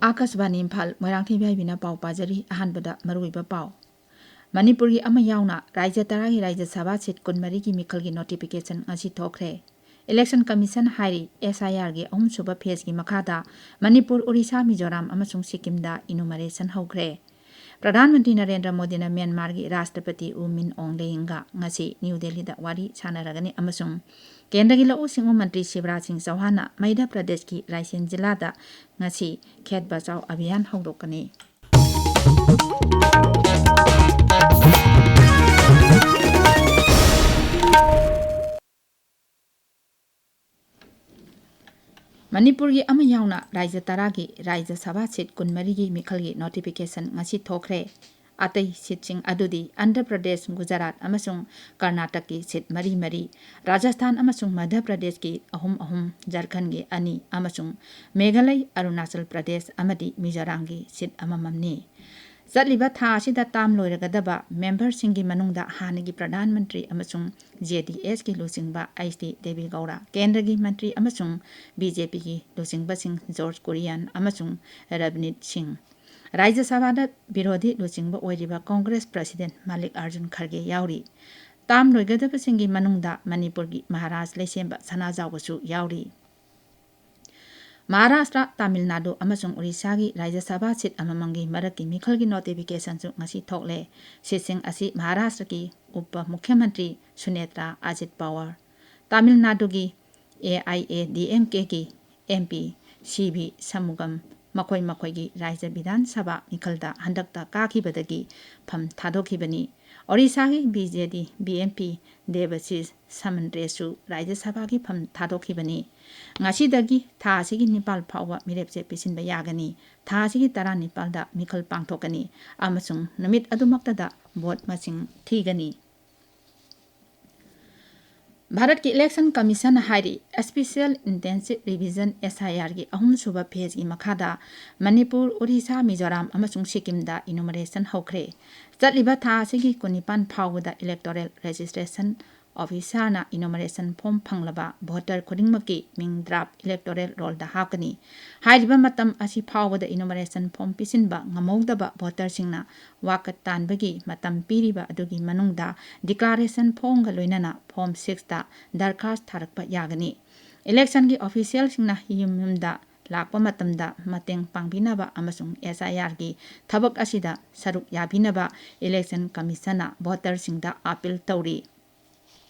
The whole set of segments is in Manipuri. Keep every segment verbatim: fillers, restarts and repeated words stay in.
ꯑꯥꯀꯥꯁꯕꯥꯅꯤ ꯏꯝꯐꯥꯜ, ꯃꯣꯏꯔꯥꯡꯊꯦꯝ ꯏꯕꯦꯝꯍꯥꯏꯕꯤꯅ ꯄꯥꯎ ꯄꯥꯖꯔꯤ꯫ ꯑꯍꯥꯟꯕꯗ ꯃꯔꯨꯑꯣꯏꯕ ꯄꯥꯎ꯫ ꯃꯅꯤꯄꯨꯔꯒꯤ ꯑꯃ ꯌꯥꯎꯅ ꯔꯥꯖ꯭ꯌ ꯇꯔꯥꯒꯤ ꯔꯥꯖ꯭ꯌ ꯁꯚꯥ ꯁꯤꯠ ꯀꯨꯟꯃꯔꯤꯒꯤ ꯃꯤꯈꯜꯒꯤ ꯅꯣꯇꯤꯐꯤꯀꯦꯁꯟ ꯉꯁꯤ ꯊꯣꯛꯈ꯭ꯔꯦ꯫ ꯏꯂꯦꯛꯁꯟ ꯀꯃꯤꯁꯟ ꯍꯥꯏꯔꯤ, ꯑꯦꯁ ꯑꯥꯏ ꯑꯥꯔꯒꯤ ꯑꯍꯨꯝꯁꯨꯕ ꯐꯦꯖꯀꯤ ꯃꯈꯥꯗ ꯃꯅꯤꯄꯨꯔ, ꯑꯣꯔꯤꯁꯥ, ꯃꯤꯖꯣꯔꯥꯝ ꯑꯃꯁꯨꯡ ꯁꯤꯛꯀꯤꯝꯗ ꯏꯅꯨꯃꯔꯦꯁꯟ ꯍꯧꯈ꯭ꯔꯦ꯫ ꯄ꯭ꯔꯙꯥꯟ ꯃꯟꯇ꯭ꯔꯤ ꯅꯔꯦꯟꯗ꯭ꯔ ꯃꯣꯗꯤꯅ ꯃ꯭ꯌꯥꯟꯃꯥꯔꯒꯤ ꯔꯥꯁꯇ꯭ꯔꯄꯇꯤ ꯎ ꯃꯤꯟ ꯑꯣꯡ ꯂꯦꯌꯤꯡꯒ ꯉꯁꯤ ꯅ꯭ꯌꯨ ꯗꯦꯜꯂꯤꯗ ꯋꯥꯔꯤ ꯁꯥꯟꯅꯔꯒꯅꯤ ꯑꯃꯁꯨꯡ ꯀꯦꯟꯗ꯭ꯔꯒꯤ ꯂꯧꯎ ꯁꯤꯡꯎ ꯃꯟꯇ꯭ꯔꯤ ꯁꯤꯕꯔꯥꯖ ꯁꯤꯡ ꯆꯧꯍꯥꯟꯅ ꯃꯙ꯭ꯌ ꯄ꯭ꯔꯗꯦꯁꯀꯤ ꯔꯥꯏꯁꯦꯟ ꯖꯤꯂꯥꯗ ꯉꯁꯤ ꯈꯦꯠ ꯕꯆꯥꯎ ꯑꯚꯤꯌꯥꯟ ꯍꯧꯗꯣꯛꯀꯅꯤ꯫ ꯃꯅꯤꯄꯨꯔꯒꯤ ꯑꯃ ꯌꯥꯎꯅ ꯔꯥꯖ꯭ꯌ ꯇꯔꯥꯒꯤ ꯔꯥꯖ꯭ꯌ ꯁꯚꯥ ꯁꯤꯠ ꯀꯨꯟꯃꯔꯤꯒꯤ ꯃꯤꯈꯜꯒꯤ ꯅꯣꯇꯤꯐꯤꯀꯦꯁꯟ ꯉꯁꯤ ꯊꯣꯛꯈ꯭ꯔꯦ꯫ ꯑꯇꯩ ꯁꯤꯠꯁꯤꯡ ꯑꯗꯨꯗꯤ ꯑꯟꯙ꯭ꯔ ꯄ꯭ꯔꯗꯦꯁ, ꯒꯨꯖꯔꯥꯠ ꯑꯃꯁꯨꯡ ꯀꯔꯅꯥꯇꯛꯀꯤ ꯁꯤꯠ ꯃꯔꯤ ꯃꯔꯤ, ꯔꯥꯖꯁꯊꯥꯟ ꯑꯃꯁꯨꯡ ꯃꯙ꯭ꯌ ꯄ꯭ꯔꯗꯦꯁꯀꯤ ꯑꯍꯨꯝ ꯑꯍꯨꯝ, ꯖꯔꯈꯟꯒꯤ ꯑꯅꯤ ꯑꯃꯁꯨꯡ ꯃꯦꯘꯥꯂꯩ, ꯑꯔꯨꯅꯥꯆꯜ ꯄ꯭ꯔꯗꯦꯁ ꯑꯃꯗꯤ ꯃꯤꯖꯣꯔꯥꯝꯒꯤ ꯁꯤꯠ ꯑꯃꯃꯝꯅꯤ꯫ ꯆꯠꯂꯤꯕ ꯊꯥ ꯑꯁꯤꯗ ꯇꯥꯝ ꯂꯣꯏꯔꯒꯗꯕ ꯃꯦꯝꯕꯔꯁꯤꯡꯒꯤ ꯃꯅꯨꯡꯗ ꯍꯥꯟꯅꯒꯤ ꯄ꯭ꯔꯙꯥꯟ ꯃꯟꯇ꯭ꯔꯤ ꯑꯃꯁꯨꯡ ꯖꯦ ꯗꯤ ꯑꯦꯁꯀꯤ ꯂꯨꯆꯤꯡꯕ ꯑꯩꯆ ꯗꯤ ꯗꯦꯕꯦꯒꯧꯔꯥ, ꯀꯦꯟꯗ꯭ꯔꯒꯤ ꯃꯟꯇ꯭ꯔꯤ ꯑꯃꯁꯨꯡ ꯕꯤ ꯖꯦ ꯄꯤꯒꯤ ꯂꯨꯆꯤꯡꯕꯁꯤꯡ ꯖꯣꯔꯖ ꯀꯨꯔꯤꯌꯟ ꯑꯃꯁꯨꯡ ꯔꯕꯅꯤꯠ ꯁꯤꯡ, ꯔꯥꯖ꯭ꯌ ꯁꯚꯥꯗ ꯕꯤꯔꯣꯙꯤ ꯂꯨꯆꯤꯡꯕ ꯑꯣꯏꯔꯤꯕ ꯀꯣꯡꯒ꯭ꯔꯦꯁ ꯄ꯭ꯔꯁꯤꯗꯦꯟꯠ ꯃꯥꯂꯤꯛ ꯑꯥꯔꯖꯨꯟ ꯈꯔꯒꯦ ꯌꯥꯎꯔꯤ꯫ ꯇꯥꯝ ꯂꯣꯏꯒꯗꯕꯁꯤꯡꯒꯤ ꯃꯅꯨꯡꯗ ꯃꯅꯤꯄꯨꯔꯒꯤ ꯃꯍꯥꯔꯥꯖ ꯂꯩꯁꯦꯝꯕ ꯁꯅꯥꯖꯥꯎꯕꯁꯨ ꯌꯥꯎꯔꯤ꯫ ꯃꯍꯥꯔꯥꯁꯇ꯭ꯔ, ꯇꯥꯃꯤꯜ ꯅꯥꯗꯨ ꯑꯃꯁꯨꯡ ꯑꯣꯔꯤꯁꯥꯒꯤ ꯔꯥꯖ꯭ꯌ ꯁꯚꯥ ꯁꯤꯠ ꯑꯃꯃꯝꯒꯤ ꯃꯔꯛꯀꯤ ꯃꯤꯈꯜꯒꯤ ꯅꯣꯇꯤꯐꯤꯀꯦꯁꯟꯁꯨ ꯉꯁꯤ ꯊꯣꯛꯂꯦ꯫ ꯁꯤꯠꯁꯤꯡ ꯑꯁꯤ ꯃꯍꯥꯔꯥꯁꯇ꯭ꯔꯒꯤ ꯎꯄ ꯃꯨꯈ꯭ꯌ ꯃꯟꯇ꯭ꯔꯤ ꯁꯨꯅꯦꯇ꯭ꯔꯥ ꯑꯖꯤꯠ ꯄꯋꯥꯔ, ꯇꯥꯃꯤꯜ ꯅꯥꯗꯨꯒꯤ A I A D M ꯀꯦꯒꯤ M P C V ꯁꯃꯨꯒꯝ, ꯃꯈꯣꯏ ꯃꯈꯣꯏꯒꯤ ꯔꯥꯖ꯭ꯌ ꯕꯤꯙꯥꯟ ꯁꯚꯥ ꯃꯤꯈꯜꯗ ꯍꯟꯗꯛꯇ ꯀꯥꯈꯤꯕꯗꯒꯤ ꯐꯝ ꯊꯥꯗꯣꯛꯈꯤꯕꯅꯤ꯫ ꯑꯣꯔꯤꯁꯥꯒꯤ B J D B M P Debasis ꯁꯃꯟꯗ꯭ꯔꯦꯁꯨ ꯔꯥꯖ꯭ꯌ ꯁꯚꯥꯒꯤ ꯐꯝ ꯊꯥꯗꯣꯛꯈꯤꯕꯅꯤ꯫ ꯉꯁꯤꯗꯒꯤ ꯊꯥ ꯑꯁꯤꯒꯤ ꯅꯤꯄꯥꯜ ꯐꯥꯎꯕ ꯃꯤꯔꯦꯞꯆꯦ ꯄꯤꯁꯤꯟꯕ ꯌꯥꯒꯅꯤ꯫ ꯊꯥ ꯑꯁꯤꯒꯤ ꯇꯔꯥꯅꯤꯄꯥꯜꯗ ꯃꯤꯈꯜ ꯄꯥꯡꯊꯣꯛꯀꯅꯤ ꯑꯃꯁꯨꯡ ꯅꯨꯃꯤꯠ ꯑꯗꯨꯃꯛꯇꯗ ꯚꯣꯠ ꯃꯁꯤꯡ ꯊꯤꯒꯅꯤ꯫ ꯚꯥꯔꯠꯀꯤ ꯏꯂꯦꯛꯁꯟ ꯀꯃꯤꯁꯟꯅ ꯍꯥꯏꯔꯤ, ꯁ꯭ꯄꯦꯁꯤꯌꯦꯜ ꯏꯟꯇꯦꯟꯁꯤꯚ ꯔꯤꯚꯤꯖꯟ, ꯑꯦꯁ ꯑꯥꯏ ꯑꯥꯔꯒꯤ ꯑꯍꯨꯝꯁꯨꯕ ꯐꯦꯖꯀꯤ ꯃꯈꯥꯗ ꯃꯅꯤꯄꯨꯔ, ꯑꯣꯔꯤꯁꯥ, ꯃꯤꯖꯣꯔꯥꯝ ꯑꯃꯁꯨꯡ ꯁꯤꯛꯀꯤꯝꯗ ꯏꯅꯨꯃꯔꯦꯁꯟ ꯍꯧꯈ꯭ꯔꯦ꯫ ꯆꯠꯂꯤꯕ ꯊꯥ ꯑꯁꯤꯒꯤ ꯀꯨꯟꯅꯤꯄꯥꯟ ꯐꯥꯎꯕꯗ ꯏꯂꯦꯛꯇꯣꯔꯦꯜ ꯔꯦꯖꯤꯁꯇ꯭ꯔꯦꯁꯟ ꯑꯣꯐꯤꯁꯥꯔꯅ ꯏꯅꯨꯃꯔꯦꯁꯟ ꯐꯣꯝ ꯐꯪꯂꯕ ꯚꯣꯇꯔ ꯈꯨꯗꯤꯡꯃꯛꯀꯤ ꯃꯤꯡ ꯗ꯭ꯔꯥꯐ ꯏꯂꯦꯛꯇꯣꯔꯦꯜ ꯔꯣꯜꯗ ꯍꯥꯞꯀꯅꯤ꯫ ꯍꯥꯏꯔꯤꯕ ꯃꯇꯝ ꯑꯁꯤ ꯐꯥꯎꯕꯗ ꯏꯅꯨꯃꯔꯦꯁꯟ ꯐꯣꯝ ꯄꯤꯁꯤꯟꯕ ꯉꯝꯍꯧꯗꯕ ꯚꯣꯇꯔꯁꯤꯡꯅ ꯋꯥꯀꯠ ꯇꯥꯟꯕꯒꯤ ꯃꯇꯝ ꯄꯤꯔꯤꯕ ꯑꯗꯨꯒꯤ ꯃꯅꯨꯡꯗ ꯗꯤꯀ꯭ꯂꯥꯔꯦꯁꯟ ꯐꯣꯝꯒ ꯂꯣꯏꯅꯅ ꯐꯣꯝ ꯁꯤꯛꯁꯇ ꯗꯔꯈꯥꯁ ꯊꯥꯔꯛꯄ ꯌꯥꯒꯅꯤ꯫ ꯏꯂꯦꯛꯁꯟꯒꯤ ꯑꯣꯐꯤꯁꯤꯌꯦꯜꯁꯤꯡꯅ ꯌꯨꯝ ꯌꯨꯝꯗ ꯂꯥꯛꯄ ꯃꯇꯝꯗ ꯃꯇꯦꯡ ꯄꯥꯡꯕꯤꯅꯕ ꯑꯃꯁꯨꯡ ꯑꯦꯁ ꯑꯥꯏ ꯑꯥꯔꯒꯤ ꯊꯕꯛ ꯑꯁꯤꯗ ꯁꯔꯨꯛ ꯌꯥꯕꯤꯅꯕ ꯏꯂꯦꯛꯁꯟ ꯀꯃꯤꯁꯟꯅ ꯚꯣꯇꯔꯁꯤꯡꯗ ꯑꯥꯄꯤꯜ ꯇꯧꯔꯤ꯫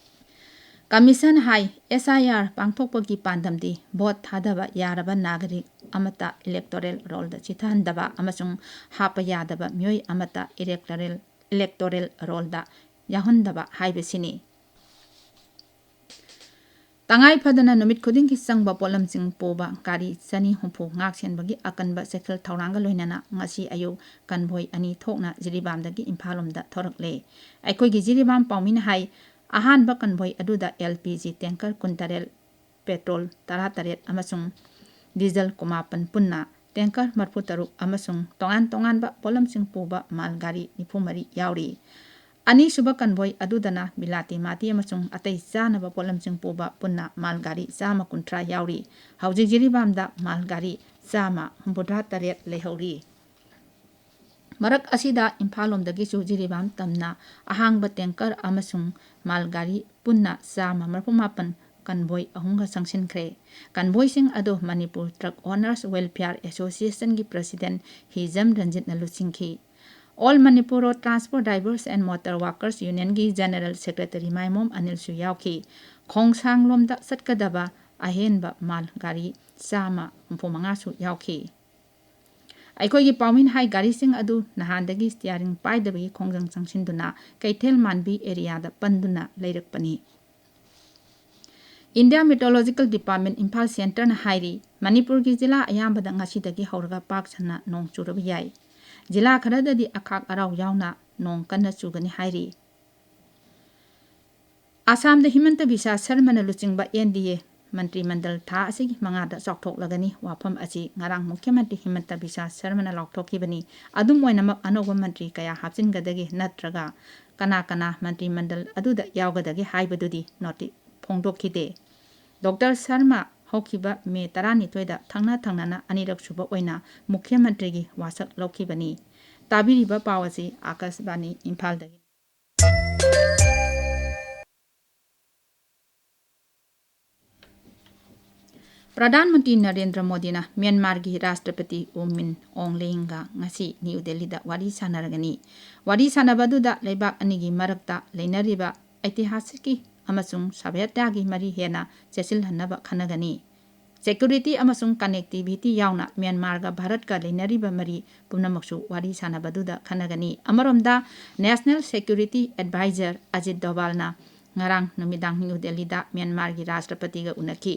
ꯀꯃꯤꯁꯟ ꯍꯥꯏ, ꯑꯦꯁ ꯑꯥꯏ ꯑꯥꯔ ꯄꯥꯡꯊꯣꯛꯄꯒꯤ ꯄꯥꯟꯗꯝꯗꯤ ꯚꯣꯠ ꯊꯥꯗꯕ ꯌꯥꯔꯕ ꯅꯥꯒꯔꯤꯛ ꯑꯃꯠꯇ ꯏꯂꯦꯛꯇꯣꯔꯦꯜ ꯔꯣꯜꯗ ꯆꯤꯊꯍꯟꯗꯕ ꯑꯃꯁꯨꯡ ꯍꯥꯞꯄ ꯌꯥꯗꯕ ꯃꯤꯑꯣꯏ ꯑꯃꯠꯇ ꯏꯂꯦꯛꯇꯣꯔꯦꯜ, ꯏꯂꯦꯛꯇꯣꯔꯦꯜ ꯔꯣꯜꯗ ꯌꯥꯎꯍꯟꯗꯕ ꯍꯥꯏꯕꯁꯤꯅꯤ꯫ ꯇꯉꯥꯏ ꯐꯗꯅ ꯅꯨꯃꯤꯠ ꯈꯨꯗꯤꯡꯒꯤ ꯆꯪꯕ ꯄꯣꯠꯂꯝꯁꯤꯡ ꯄꯨꯕ ꯒꯥꯔꯤ ꯆꯅꯤ ꯍꯨꯝꯐꯨ ꯉꯥꯛ ꯁꯦꯟꯕꯒꯤ ꯑꯀꯟꯕ ꯆꯦꯛꯁꯤꯜ ꯊꯧꯔꯥꯡꯒ ꯂꯣꯏꯅꯅ ꯉꯁꯤ ꯑꯌꯨꯛ ꯀꯟꯚꯣꯏ ꯑꯅꯤ ꯊꯣꯛꯅ ꯖꯤꯔꯤꯕꯥꯝꯗꯒꯤ ꯏꯝꯐꯥꯜ ꯂꯣꯝꯗ ꯊꯣꯔꯛꯂꯦ꯫ ꯑꯩꯈꯣꯏꯒꯤ ꯖꯤꯔꯤꯕꯥꯝ ꯄꯥꯎꯃꯤꯅ ꯍꯥꯏ, ꯑꯍꯥꯟꯕ ꯀꯟꯚꯣꯏ ꯑꯗꯨꯗ ꯑꯦꯜ ꯄꯤ ꯖꯤ ꯇꯦꯡꯀꯔ ꯀꯨꯟꯇꯔꯦꯠ, ꯄꯦꯇ꯭ꯔꯣꯜ ꯇꯔꯥꯇꯔꯦꯠ ꯑꯃꯁꯨꯡ ꯗꯤꯖꯜ ꯀꯨꯟꯃꯥꯄꯟ ꯄꯨꯟꯅ ꯇꯦꯡꯀꯔ ꯃꯔꯤꯐꯨꯇꯔꯨꯛ ꯑꯃꯁꯨꯡ ꯇꯣꯉꯥꯟ ꯇꯣꯉꯥꯟꯕ ꯄꯣꯠꯂꯝꯁꯤꯡ ꯄꯨꯕ ꯃꯥꯜ ꯒꯥꯔꯤ ꯅꯤꯐꯨ ꯃꯔꯤ ꯌꯥꯎꯔꯤ꯫ ꯑꯅꯤꯁꯨꯕ ꯀꯟꯚꯣꯏ ꯑꯗꯨꯗꯅ ꯕꯤꯂꯥꯇꯤ ꯃꯥꯇꯤ ꯑꯃꯁꯨꯡ ꯑꯇꯩ ꯆꯥꯅꯕ ꯄꯣꯠꯂꯝꯁꯤꯡ ꯄꯨꯕ ꯄꯨꯟꯅ ꯃꯥꯜ ꯒꯥꯔꯤ ꯆꯥꯝꯃ ꯀꯨꯟꯊ꯭ꯔꯥ ꯌꯥꯎꯔꯤ꯫ ꯍꯧꯖꯤꯛ ꯖꯤꯔꯤꯕꯥꯝꯗ ꯃꯥꯜ ꯒꯥꯔꯤ ꯆꯥꯝꯃ ꯍꯨꯝꯐꯨꯇꯔꯥ ꯇꯔꯦꯠ ꯂꯩꯍꯧꯔꯤ꯫ ꯃꯔꯛ ꯑꯁꯤꯗ ꯏꯝꯐꯥꯜ ꯂꯣꯝꯗꯒꯤꯁꯨ ꯖꯤꯔꯤꯕꯥꯝ ꯇꯝꯅ ꯑꯍꯥꯡꯕ ꯇꯦꯡꯀꯔ ꯑꯃꯁꯨꯡ ꯃꯥꯜ ꯒꯥꯔꯤ ꯄꯨꯟꯅ ꯆꯥꯝꯃ ꯃꯔꯤꯐꯨ ꯃꯥꯄꯟ ꯀꯟꯚꯣꯏ ꯑꯍꯨꯝꯒ ꯆꯪꯁꯤꯟꯈ꯭ꯔꯦ꯫ ꯀꯟꯚꯣꯏꯁꯤꯡ ꯑꯗꯨ ꯃꯅꯤꯄꯨꯔ ꯇ꯭ꯔꯛ ꯑꯣꯅꯔꯁ ꯋꯦꯜꯐꯤꯌꯥꯔ ꯑꯦꯁꯣꯁꯤꯌꯦꯁꯟꯒꯤ ꯄ꯭ꯔꯁꯤꯗꯦꯟ ꯍꯤꯖꯝ ꯔꯟꯖꯤꯠꯅ ꯂꯨꯆꯤꯡꯈꯤ꯫ All Manipur road transport drivers and motor workers ꯌꯨꯅꯤꯌꯟꯒꯤ ꯖꯦꯅꯔꯦꯜ ꯁꯦꯀ꯭ꯔꯦꯇꯔꯤ ꯃꯥꯏꯃꯣꯝ ꯑꯅꯤꯜꯁꯨ ꯌꯥꯎꯈꯤ꯫ ꯈꯣꯡꯁꯥꯡꯂꯣꯝꯗ ꯆꯠꯀꯗꯕ ꯑꯍꯦꯟꯕ ꯃꯥꯜ ꯒꯥꯔꯤ ꯆꯥꯝꯃ ꯍꯨꯝꯐꯨ ꯃꯉꯥꯁꯨ ꯌꯥꯎꯈꯤ꯫ ꯑꯩꯈꯣꯏꯒꯤ ꯄꯥꯎꯃꯤꯅ ꯍꯥꯏ, ꯒꯥꯔꯤꯁꯤꯡ ꯑꯗꯨ ꯅꯍꯥꯟꯗꯒꯤ ꯁ꯭ꯇꯤꯌꯥꯔꯤꯡ ꯄꯥꯏꯗꯕꯒꯤ ꯈꯣꯡꯖꯪ ꯆꯪꯁꯤꯟꯗꯨꯅ ꯀꯩꯊꯦꯜ ꯃꯥꯟꯕꯤ ꯑꯦꯔꯤꯌꯥꯗ ꯄꯟꯗꯨꯅ ꯂꯩꯔꯛꯄꯅꯤ꯫ ꯏꯟꯗꯤꯌꯥ ꯃꯤꯇꯣꯂꯣꯖꯤꯀꯦꯜ ꯗꯤꯄꯥꯔꯠꯃꯦꯟ ꯏꯝꯐꯥꯜ ꯁꯦꯟꯇꯔꯅ ꯍꯥꯏꯔꯤ, ꯃꯅꯤꯄꯨꯔꯒꯤ ꯖꯤꯂꯥ ꯑꯌꯥꯝꯕꯗ ꯉꯁꯤꯗꯒꯤ ꯍꯧꯔꯒ ꯄꯥꯛ ꯁꯟꯅ ꯅꯣꯡ ꯆꯨꯔꯕ ꯌꯥꯏ꯫ ꯖꯤꯂꯥ ꯈꯔꯗꯗꯤ ꯑꯈꯥꯛ ꯑꯔꯥꯎ ꯌꯥꯎꯅ ꯅꯣꯡ ꯀꯟꯅ ꯆꯨꯒꯅꯤ ꯍꯥꯏꯔꯤ꯫ ꯑꯁꯥꯝꯗ ꯍꯤꯃꯟꯇ ꯕꯤꯁ꯭ꯋ ꯁꯔꯃꯅ ꯂꯨꯆꯤꯡꯕ ꯑꯦꯟ ꯗꯤ ꯑꯦ ꯃꯟꯇ꯭ꯔꯤ ꯃꯟꯗꯜ ꯊꯥ ꯑꯁꯤꯒꯤ ꯃꯉꯥꯗ ꯆꯥꯎꯊꯣꯛꯂꯒꯅꯤ꯫ ꯋꯥꯐꯝ ꯑꯁꯤ ꯉꯔꯥꯡ ꯃꯨꯈ꯭ꯌ ꯃꯟꯇ꯭ꯔꯤ ꯍꯤꯃꯟꯇ ꯕꯤꯁ꯭ꯋꯥ ꯁꯔꯃꯅ ꯂꯥꯎꯊꯣꯛꯈꯤꯕꯅꯤ꯫ ꯑꯗꯨꯝ ꯑꯣꯏꯅꯃꯛ, ꯑꯅꯧꯕ ꯃꯟꯇ꯭ꯔꯤ ꯀꯌꯥ ꯍꯥꯞꯆꯤꯟꯒꯗꯒꯦ ꯅꯠꯇ꯭ꯔꯒ ꯀꯅꯥ ꯀꯅꯥ ꯃꯟꯇ꯭ꯔꯤ ꯃꯟꯗꯜ ꯑꯗꯨꯗ ꯌꯥꯎꯒꯗꯒꯦ ꯍꯥꯏꯕꯗꯨꯗꯤ ꯅꯣꯇꯤ ꯐꯣꯡꯗꯣꯛꯈꯤꯗꯦ꯫ ꯗꯣꯛꯇꯔ ꯁꯔꯃ ꯍꯧꯈꯤꯕ ꯃꯦ ꯇꯔꯥꯅꯤꯊꯣꯏꯗ ꯊꯪꯅ ꯊꯪꯅꯅ ꯑꯅꯤꯔꯛ ꯁꯨꯕ ꯑꯣꯏꯅ ꯃꯨꯈ꯭ꯌ ꯃꯟꯇ꯭ꯔꯤꯒꯤ ꯋꯥꯁꯛ ꯂꯧꯈꯤꯕꯅꯤ꯫ ꯇꯥꯕꯤꯔꯤꯕ ꯄꯥꯎ ꯑꯁꯤ ꯑꯥꯀꯥꯁꯕꯥꯅꯤ ꯏꯝꯐꯥꯜꯗꯒꯤ꯫ ꯄ꯭ꯔꯙꯥꯟ ꯃꯟꯇ꯭ꯔꯤ ꯅꯔꯦꯟꯗ꯭ꯔ ꯃꯣꯗꯤꯅ ꯃ꯭ꯌꯥꯟꯃꯥꯔꯒꯤ ꯔꯥꯁꯇ꯭ꯔꯄꯇꯤ ꯎ ꯃꯤꯟ ꯑꯣꯡ ꯂꯦꯡꯒ ꯉꯁꯤ ꯅ꯭ꯌꯨ ꯗꯦꯜꯂꯤꯗ ꯋꯥꯔꯤ ꯁꯥꯟꯅꯔꯒꯅꯤ꯫ ꯋꯥꯔꯤ ꯁꯥꯟꯅꯕ ꯑꯗꯨꯗ ꯂꯩꯕꯥꯛ ꯑꯅꯤꯒꯤ ꯃꯔꯛꯇ ꯂꯩꯅꯔꯤꯕ ꯏꯇꯤꯍꯥꯁꯤꯛꯀꯤ ꯑꯃꯁꯨꯡ ꯁꯚ꯭ꯌꯇꯥꯒꯤ ꯃꯔꯤ ꯍꯦꯟꯅ ꯆꯦꯠꯁꯤꯜꯍꯟꯅꯕ ꯈꯟꯅꯒꯅꯤ꯫ ꯁꯦꯀ꯭ꯌꯨꯔꯤꯇꯤ ꯑꯃꯁꯨꯡ ꯀꯅꯦꯛꯇꯤꯚꯤꯇꯤ ꯌꯥꯎꯅ ꯃ꯭ꯌꯥꯟꯃꯥꯔꯒ ꯚꯥꯔꯠꯀ ꯂꯩꯅꯔꯤꯕ ꯃꯔꯤ ꯄꯨꯝꯅꯃꯛꯁꯨ ꯋꯥꯔꯤ ꯁꯥꯟꯅꯕꯗꯨꯗ ꯈꯟꯅꯒꯅꯤ꯫ ꯑꯃꯔꯣꯝꯗ, ꯅꯦꯁꯅꯦꯜ ꯁꯦꯀ꯭ꯌꯨꯔꯤꯇꯤ ꯑꯦꯗꯚꯥꯏꯖꯔ ꯑꯖꯤꯠ ꯗꯣꯚꯥꯜꯅ ꯉꯔꯥꯡ ꯅꯨꯃꯤꯗꯥꯡ ꯅ꯭ꯌꯨ ꯗꯦꯜꯂꯤꯗ ꯃ꯭ꯌꯥꯟꯃꯥꯔꯒꯤ ꯔꯥꯁꯇ꯭ꯔꯄꯇꯤꯒ ꯎꯅꯈꯤ꯫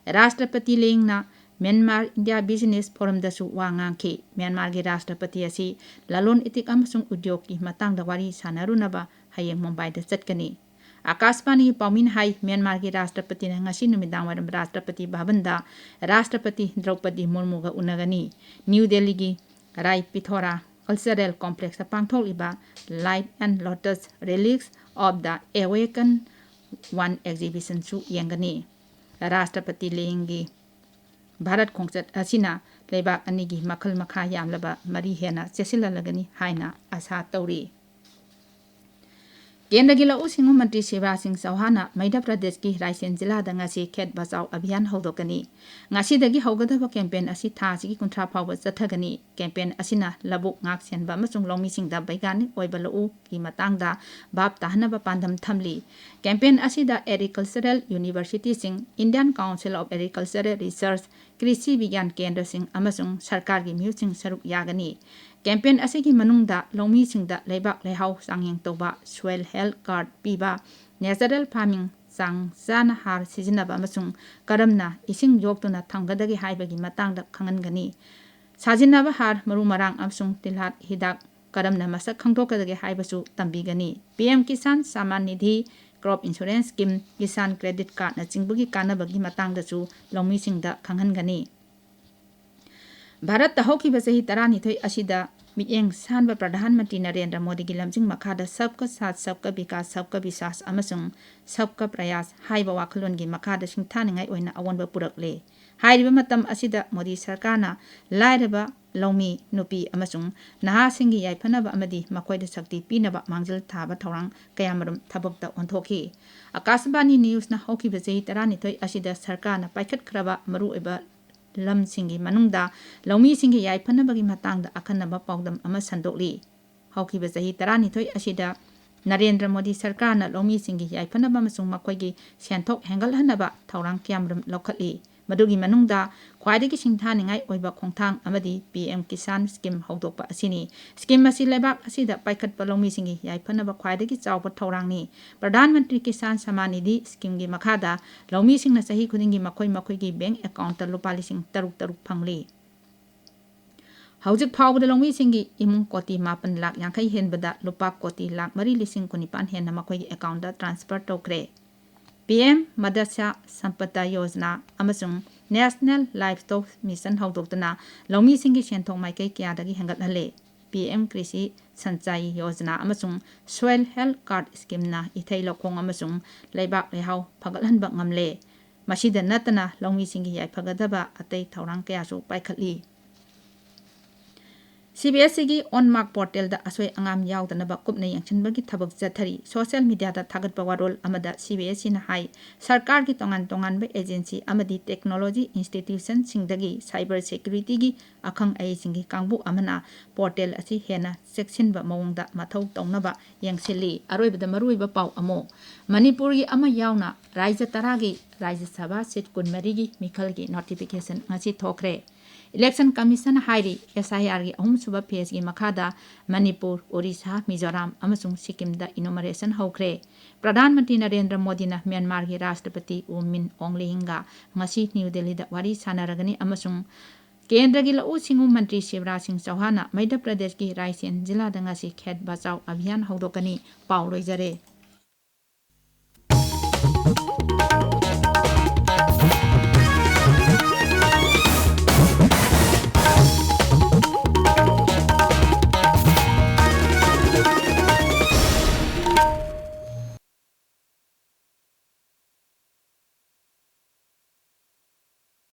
ꯔꯥꯁꯇ꯭ꯔꯄꯇꯤ ꯂꯦꯡꯅ ꯃ꯭ꯌꯥꯟꯃꯥꯔ ꯏꯟꯗꯤꯌꯥ ꯕꯤꯖꯤꯅꯦꯁ ꯐꯣꯔꯝꯗꯁꯨ ꯋꯥ ꯉꯥꯡꯈꯤ꯫ ꯃ꯭ꯌꯥꯟꯃꯥꯔꯒꯤ ꯔꯥꯁꯇ꯭ꯔꯄꯇꯤ ꯑꯁꯤ ꯂꯂꯣꯟ ꯏꯇꯤꯛ ꯑꯃꯁꯨꯡ ꯎꯗ꯭ꯌꯣꯒꯀꯤ ꯃꯇꯥꯡꯗ ꯋꯥꯔꯤ ꯁꯥꯟꯅꯔꯨꯅꯕ ꯍꯌꯦꯡ ꯃꯨꯝꯕꯥꯏꯗ ꯆꯠꯀꯅꯤ꯫ ꯑꯥꯀꯥꯁꯕꯥꯅꯤꯒꯤ ꯄꯥꯎꯃꯤꯅ ꯍꯥꯏ, ꯃ꯭ꯌꯥꯟꯃꯥꯔꯒꯤ ꯔꯥꯁꯇ꯭ꯔꯄꯇꯤꯅ ꯉꯁꯤ ꯅꯨꯃꯤꯗꯥꯡꯋꯥꯏꯔꯝ ꯔꯥꯁꯇ꯭ꯔꯄꯇꯤ ꯚꯕꯟꯗ ꯔꯥꯁꯇ꯭ꯔꯄꯇꯤ ꯗ꯭ꯔꯧꯄꯗꯤ ꯃꯨꯔꯃꯨꯒ ꯎꯅꯒꯅꯤ꯫ ꯅ꯭ꯌꯨ ꯗꯦꯜꯂꯤꯒꯤ ꯔꯥꯏ ꯄꯤꯊꯣꯔꯥ ꯀꯜꯆꯔꯦꯜ ꯀꯣꯝꯄ꯭ꯂꯦꯛꯁꯇ ꯄꯥꯡꯊꯣꯛꯂꯤꯕ Light and Lotus Relics of the Awakened One exhibitionꯁꯨ ꯌꯦꯡꯒꯅꯤ꯫ ꯔꯥꯁꯇ꯭ꯔꯄꯇꯤ ꯂꯦꯡꯒꯤ ꯚꯥꯔꯠ ꯈꯣꯡꯆꯠ ꯑꯁꯤꯅ ꯂꯩꯕꯥꯛ ꯑꯅꯤꯒꯤ ꯃꯈꯜ ꯃꯈꯥ ꯌꯥꯝꯂꯕ ꯃꯔꯤ ꯍꯦꯟꯅ ꯆꯦꯠꯁꯤꯜꯍꯜꯂꯒꯅꯤ ꯍꯥꯏꯅ ꯑꯥꯁꯥ ꯇꯧꯔꯤ꯫ ꯀꯦꯟꯗ꯭ꯔꯒꯤ ꯂꯧꯎ ꯁꯤꯡꯎ ꯃꯟꯇ꯭ꯔꯤ ꯁꯤꯕꯔꯥꯖ ꯁꯤꯡ ꯆꯧꯍꯥꯟꯅ ꯃꯙ꯭ꯌ ꯄ꯭ꯔꯗꯦꯁꯀꯤ ꯔꯥꯏꯁꯦꯟ ꯖꯤꯂꯥꯗ ꯉꯁꯤ ꯈꯦꯠ ꯕꯆꯥꯎ ꯑꯚꯤꯌꯥꯟ ꯍꯧꯗꯣꯛꯀꯅꯤ꯫ ꯉꯁꯤꯗꯒꯤ ꯍꯧꯒꯗꯕ ꯀꯦꯝꯄꯦꯟ ꯑꯁꯤ ꯊꯥ ꯑꯁꯤꯒꯤ ꯀꯨꯟꯊ꯭ꯔꯥ ꯐꯥꯎꯕ ꯆꯠꯊꯒꯅꯤ꯫ ꯀꯦꯝꯄꯦꯟ ꯑꯁꯤꯅ ꯂꯧꯕꯨꯛ ꯉꯥꯛ ꯁꯦꯟꯕ ꯑꯃꯁꯨꯡ ꯂꯧꯃꯤꯁꯤꯡꯗ ꯕꯩꯒꯥꯅꯤꯛ ꯑꯣꯏꯕ ꯂꯧꯎꯒꯤ ꯃꯇꯥꯡꯗ ꯚꯥꯞ ꯇꯥꯍꯟꯅꯕ ꯄꯥꯟꯗꯝ ꯊꯝꯂꯤ꯫ ꯀꯦꯝꯄꯦꯟ ꯑꯁꯤꯗ ꯑꯦꯒ꯭ꯔꯤꯀꯜꯆꯔꯦꯜ ꯌꯨꯅꯤꯚꯔꯁꯤꯇꯤꯁꯤꯡ, Indian Council of Agricultural Research, Krishi ꯕꯤꯒ꯭ꯌꯥꯟ ꯀꯦꯟꯗ꯭ꯔꯁꯤꯡ ꯑꯃꯁꯨꯡ ꯁꯔꯀꯥꯔꯒꯤ ꯃꯤꯍꯨꯠꯁꯤꯡ ꯁꯔꯨꯛ ꯌꯥꯒꯅꯤ꯫ ꯀꯦꯝꯄꯦꯟ ꯑꯁꯤꯒꯤ ꯃꯅꯨꯡꯗ ꯂꯧꯃꯤꯁꯤꯡꯗ ꯂꯩꯕꯥꯛ ꯂꯩꯍꯥꯎ ꯆꯥꯡꯌꯦꯡ ꯇꯧꯕ, soil health card ꯄꯤꯕ, natural farming, ꯆꯥꯡ ꯆꯥꯅ ꯍꯥꯔ ꯁꯤꯖꯤꯟꯅꯕ ꯑꯃꯁꯨꯡ ꯀꯔꯝꯅ ꯏꯁꯤꯡ ꯌꯣꯛꯇꯨꯅ ꯊꯝꯒꯗꯒꯦ ꯍꯥꯏꯕꯒꯤ ꯃꯇꯥꯡꯗ ꯈꯪꯍꯟꯒꯅꯤ꯫ ꯁꯥꯖꯤꯟꯅꯕ ꯍꯥꯔ, ꯃꯔꯨ ꯃꯔꯥꯡ ꯑꯃꯁꯨꯡ ꯇꯤꯜꯍꯥꯠ ꯍꯤꯗꯥꯛ ꯀꯔꯝꯅ ꯃꯁꯛ ꯈꯪꯗꯣꯛꯀꯗꯒꯦ ꯍꯥꯏꯕꯁꯨ ꯇꯝꯕꯤꯒꯅꯤ꯫ P M Kisan Samman Nidhi Crop Insurance Scheme, Kisan Credit Cardꯅꯆꯤꯡꯕꯒꯤ ꯀꯥꯟꯅꯕꯒꯤ ꯃꯇꯥꯡꯗꯁꯨ ꯂꯧꯃꯤꯁꯤꯡꯗ ꯈꯪꯍꯟꯒꯅꯤ꯫ ꯚꯥꯔꯠꯇ ꯍꯧꯈꯤꯕ ꯆꯍꯤ ꯇꯔꯥꯅꯤꯊꯣꯏ ꯑꯁꯤꯗ ꯃꯤꯠꯌꯦꯡ ꯁꯥꯟꯕ ꯄ꯭ꯔꯙꯥꯟ ꯃꯟꯇ꯭ꯔꯤ ꯅꯔꯦꯟꯗ꯭ꯔ ꯃꯣꯗꯤꯒꯤ ꯂꯝꯖꯤꯡ ꯃꯈꯥꯗ ꯁꯕꯀꯥ ꯁꯥꯊ, ꯁꯕꯀꯥ ꯕꯤꯀꯥꯁ, ꯁꯕꯀꯥ ꯕꯤꯁ꯭ꯋꯥꯁ ꯑꯃꯁꯨꯡ ꯁꯕꯀꯥ ꯄ꯭ꯔꯌꯥꯁ ꯍꯥꯏꯕ ꯋꯥꯈꯜꯂꯣꯟꯒꯤ ꯃꯈꯥꯗ ꯁꯤꯡꯊꯥꯅꯤꯡꯉꯥꯏ ꯑꯣꯏꯅ ꯑꯑꯣꯟꯕ ꯄꯨꯔꯛꯂꯦ꯫ ꯍꯥꯏꯔꯤꯕ ꯃꯇꯝ ꯑꯁꯤꯗ ꯃꯣꯗꯤ ꯁꯔꯀꯥꯔꯅ ꯂꯥꯏꯔꯕ, ꯂꯧꯃꯤ, ꯅꯨꯄꯤ ꯑꯃꯁꯨꯡ ꯅꯍꯥꯁꯤꯡꯒꯤ ꯌꯥꯏꯐꯅꯕ ꯑꯃꯗꯤ ꯃꯈꯣꯏꯗ ꯁꯛꯇꯤ ꯄꯤꯅꯕ ꯃꯥꯡꯖꯤꯜ ꯊꯥꯕ ꯊꯧꯔꯥꯡ ꯀꯌꯥꯃꯔꯨꯝ ꯊꯕꯛꯇ ꯑꯣꯟꯊꯣꯛꯈꯤ꯫ ꯑꯀꯥꯁꯕꯥꯅꯤ ꯅ꯭ꯌꯨꯁꯅ ꯍꯧꯈꯤꯕ ꯆꯍꯤ ꯇꯔꯥꯅꯤꯊꯣꯏ ꯑꯁꯤꯗ ꯁꯔꯀꯥꯔꯅ ꯄꯥꯏꯈꯠꯈ꯭ꯔꯕ ꯃꯔꯨꯑꯣꯏꯕ ꯂꯝꯁꯤꯡꯒꯤ ꯃꯅꯨꯡꯗ ꯂꯧꯃꯤꯁꯤꯡꯒꯤ ꯌꯥꯏꯐꯅꯕꯒꯤ ꯃꯇꯥꯡꯗ ꯑꯈꯟꯅꯕ ꯄꯥꯎꯗꯝ ꯑꯃ ꯁꯟꯗꯣꯛꯂꯤ꯫ ꯍꯧꯈꯤꯕ ꯆꯍꯤ ꯇꯔꯥꯅꯤꯊꯣꯏ ꯑꯁꯤꯗ ꯅꯔꯦꯟꯗ꯭ꯔ ꯃꯣꯗꯤ ꯁꯔꯀꯥꯔꯅ ꯂꯧꯃꯤꯁꯤꯡꯒꯤ ꯌꯥꯏꯐꯅꯕ ꯑꯃꯁꯨꯡ ꯃꯈꯣꯏꯒꯤ ꯁꯦꯟꯊꯣꯛ ꯍꯦꯟꯒꯠꯍꯟꯅꯕ ꯊꯧꯔꯥꯡ ꯀꯌꯥꯃꯔꯨꯝ ꯂꯧꯈꯠꯂꯤ꯫ ꯃꯗꯨꯒꯤ ꯃꯅꯨꯡꯗ ꯈ꯭ꯋꯥꯏꯗꯒꯤ ꯁꯤꯡꯊꯥꯅꯤꯡꯉꯥꯏ ꯑꯣꯏꯕ ꯈꯣꯡꯊꯥꯡ ꯑꯃꯗꯤ ꯄꯤ ꯑꯦꯝ ꯀꯤꯁꯥꯟ ꯁ꯭ꯀꯤꯝ ꯍꯧꯗꯣꯛꯄ ꯑꯁꯤꯅꯤ꯫ ꯁ꯭ꯀꯤꯝ ꯑꯁꯤ ꯂꯩꯕꯥꯛ ꯑꯁꯤꯗ ꯄꯥꯏꯈꯠꯄ ꯂꯧꯃꯤꯁꯤꯡꯒꯤ ꯌꯥꯏꯐꯅꯕ ꯈ꯭ꯋꯥꯏꯗꯒꯤ ꯆꯥꯎꯕ ꯊꯧꯔꯥꯡꯅꯤ꯫ ꯄ꯭ꯔꯙꯥꯟ ꯃꯟꯇ꯭ꯔꯤ ꯀꯤꯁꯥꯟ ꯁꯃꯥꯟ ꯅꯤꯙꯤ ꯁ꯭ꯀꯤꯝꯒꯤ ꯃꯈꯥꯗ ꯂꯧꯃꯤꯁꯤꯡꯅ ꯆꯍꯤ ꯈꯨꯗꯤꯡꯒꯤ ꯃꯈꯣꯏ ꯃꯈꯣꯏꯒꯤ ꯕꯦꯡꯛ ꯑꯦꯀꯥꯎꯟꯠꯇ ꯂꯨꯄꯥ ꯂꯤꯁꯤꯡ ꯇꯔꯨꯛ ꯇꯔꯨꯛ ꯐꯪꯂꯤ꯫ ꯍꯧꯖꯤꯛ ꯐꯥꯎꯕꯗ ꯂꯧꯃꯤꯁꯤꯡꯒꯤ ꯏꯃꯨꯡ ꯀꯣꯇꯤ ꯃꯥꯄꯟ ꯂꯥꯈ ꯌꯥꯡꯈꯩ ꯍꯦꯟꯕꯗ ꯂꯨꯄꯥ ꯀꯣꯇꯤ ꯂꯥꯈ ꯃꯔꯤ ꯂꯤꯁꯤꯡ ꯀꯨꯟꯅꯤꯄꯥꯟ ꯍꯦꯟꯅ ꯃꯈꯣꯏꯒꯤ ꯑꯦꯀꯥꯎꯟꯠꯇ ꯇ꯭ꯔꯥꯟꯁꯐꯔ ꯇꯧꯈ꯭ꯔꯦ꯫ ꯄꯤ ꯑꯦꯝ ꯃꯠꯁ꯭ꯌ ꯁꯝꯄꯗ ꯌꯣꯖꯅꯥ ꯑꯃꯁꯨꯡ National Livestock Mission ꯍꯧꯗꯣꯛꯇꯨꯅ ꯂꯧꯃꯤꯁꯤꯡꯒꯤ ꯁꯦꯟꯊꯣꯛ ꯃꯥꯏꯀꯩ ꯀꯌꯥꯗꯒꯤ ꯍꯦꯟꯒꯠꯍꯜꯂꯦ꯫ ꯄꯤ ꯑꯦꯝ ꯀ꯭ꯔꯤꯁꯤ ꯁꯟꯆꯥꯏ ꯌꯣꯖꯅꯥ ꯑꯃꯁꯨꯡ Soil Health Card ꯁ꯭ꯀꯤꯝꯅ ꯏꯊꯩ ꯂꯧꯈꯣꯡ ꯑꯃꯁꯨꯡ ꯂꯩꯕꯥꯛ ꯂꯩꯍꯥꯎ ꯐꯒꯠꯍꯟꯕ ꯉꯝꯂꯦ꯫ ꯃꯁꯤꯗ ꯅꯠꯇꯅ ꯂꯧꯃꯤꯁꯤꯡꯒꯤ ꯌꯥꯏꯐꯒꯗꯕ ꯑꯇꯩ ꯊꯧꯔꯥꯡ ꯀꯌꯥꯁꯨ ꯄꯥꯏꯈꯠꯂꯤ꯫ ꯁꯤ ꯕꯤ ꯑꯦꯁ ꯏꯒꯤ ꯑꯣꯟꯃꯥꯔꯛ ꯄꯣꯔꯇꯦꯜꯗ ꯑꯁꯣꯏ ꯑꯉꯥꯝ ꯌꯥꯎꯗꯅꯕ ꯀꯨꯞꯅ ꯌꯦꯡꯁꯤꯟꯕꯒꯤ ꯊꯕꯛ ꯆꯠꯊꯔꯤ꯫ ꯁꯣꯁꯤꯌꯦꯜ ꯃꯤꯗꯤꯌꯥꯗ ꯊꯥꯒꯠꯄ ꯋꯥꯔꯣꯜ ꯑꯃꯗ ꯁꯤ ꯕꯤ ꯑꯦꯁ ꯏꯅ ꯍꯥꯏ, ꯁꯔꯀꯥꯔꯒꯤ ꯇꯣꯉꯥꯟ ꯇꯣꯉꯥꯟꯕ ꯑꯦꯖꯦꯟꯁꯤ ꯑꯃꯗꯤ ꯇꯦꯛꯅꯣꯂꯣꯖꯤ ꯏꯟꯁꯇꯤꯇ꯭ꯌꯨꯁꯟꯁꯤꯡꯗꯒꯤ ꯁꯥꯏꯕꯔ ꯁꯦꯀ꯭ꯌꯨꯔꯤꯇꯤꯒꯤ ꯑꯈꯪ ꯑꯍꯩꯁꯤꯡꯒꯤ ꯀꯥꯡꯕꯨ ꯑꯃꯅ ꯄꯣꯔꯇꯦꯜ ꯑꯁꯤ ꯍꯦꯟꯅ ꯆꯦꯛꯁꯤꯟꯕ ꯃꯑꯣꯡꯗ ꯃꯊꯧ ꯇꯧꯅꯕ ꯌꯦꯡꯁꯤꯜꯂꯤ꯫ ꯑꯔꯣꯏꯕꯗ ꯃꯔꯨꯑꯣꯏꯕ ꯄꯥꯎ ꯑꯃ, ꯃꯅꯤꯄꯨꯔꯒꯤ ꯑꯃ ꯌꯥꯎꯅ ꯔꯥꯖ꯭ꯌ ꯇꯔꯥꯒꯤ ꯔꯥꯖ꯭ꯌ ꯁꯚꯥ ꯁꯤꯠ ꯀꯨꯟꯃꯔꯤꯒꯤ ꯃꯤꯈꯜꯒꯤ ꯅꯣꯇꯤꯐꯤꯀꯦꯁꯟ ꯉꯁꯤ ꯊꯣꯛꯈ꯭ꯔꯦ꯫ ꯏꯂꯦꯛꯁꯟ ꯀꯃꯤꯁꯟꯅ ꯍꯥꯏꯔꯤ, ꯑꯦꯁ ꯑꯥꯏ ꯑꯥꯔꯒꯤ ꯑꯍꯨꯝꯁꯨꯕ ꯐꯦꯖꯒꯤ ꯃꯈꯥꯗ ꯃꯅꯤꯄꯨꯔ, ꯑꯣꯔꯤꯁꯥ, ꯃꯤꯖꯣꯔꯥꯝ ꯑꯃꯁꯨꯡ ꯁꯤꯛꯀꯤꯝꯗ ꯏꯅꯨꯃꯔꯦꯁꯟ ꯍꯧꯈ꯭ꯔꯦ꯫ ꯄ꯭ꯔꯙꯥꯟ ꯃꯟꯇ꯭ꯔꯤ ꯅꯔꯦꯟꯗ꯭ꯔ ꯃꯣꯗꯤꯅ ꯃ꯭ꯌꯥꯟꯃꯥꯔꯒꯤ ꯔꯥꯁꯇ꯭ꯔꯄꯇꯤ ꯎ ꯃꯤꯟ ꯑꯣꯡ ꯂꯦꯌꯤꯡꯒ ꯉꯁꯤ ꯅ꯭ꯌꯨ ꯗꯦꯜꯂꯤꯗ ꯋꯥꯔꯤ ꯁꯥꯟꯅꯔꯒꯅꯤ ꯑꯃꯁꯨꯡ ꯀꯦꯟꯗ꯭ꯔꯒꯤ ꯂꯧꯎ ꯁꯤꯡꯎ ꯃꯟꯇ꯭ꯔꯤ ꯁꯤꯕꯔꯥꯖ ꯁꯤꯡ ꯆꯧꯍꯥꯟꯅ ꯃꯙ꯭ꯌ ꯄ꯭ꯔꯗꯦꯁꯀꯤ ꯔꯥꯏꯁꯦꯟ ꯖꯤꯂꯥꯗ ꯉꯁꯤ ꯈꯦꯠ ꯕꯆꯥꯎ ꯑꯚꯤꯌꯥꯟ ꯍꯧꯗꯣꯛꯀꯅꯤ꯫ ꯄꯥꯎ ꯂꯣꯏꯖꯔꯦ꯫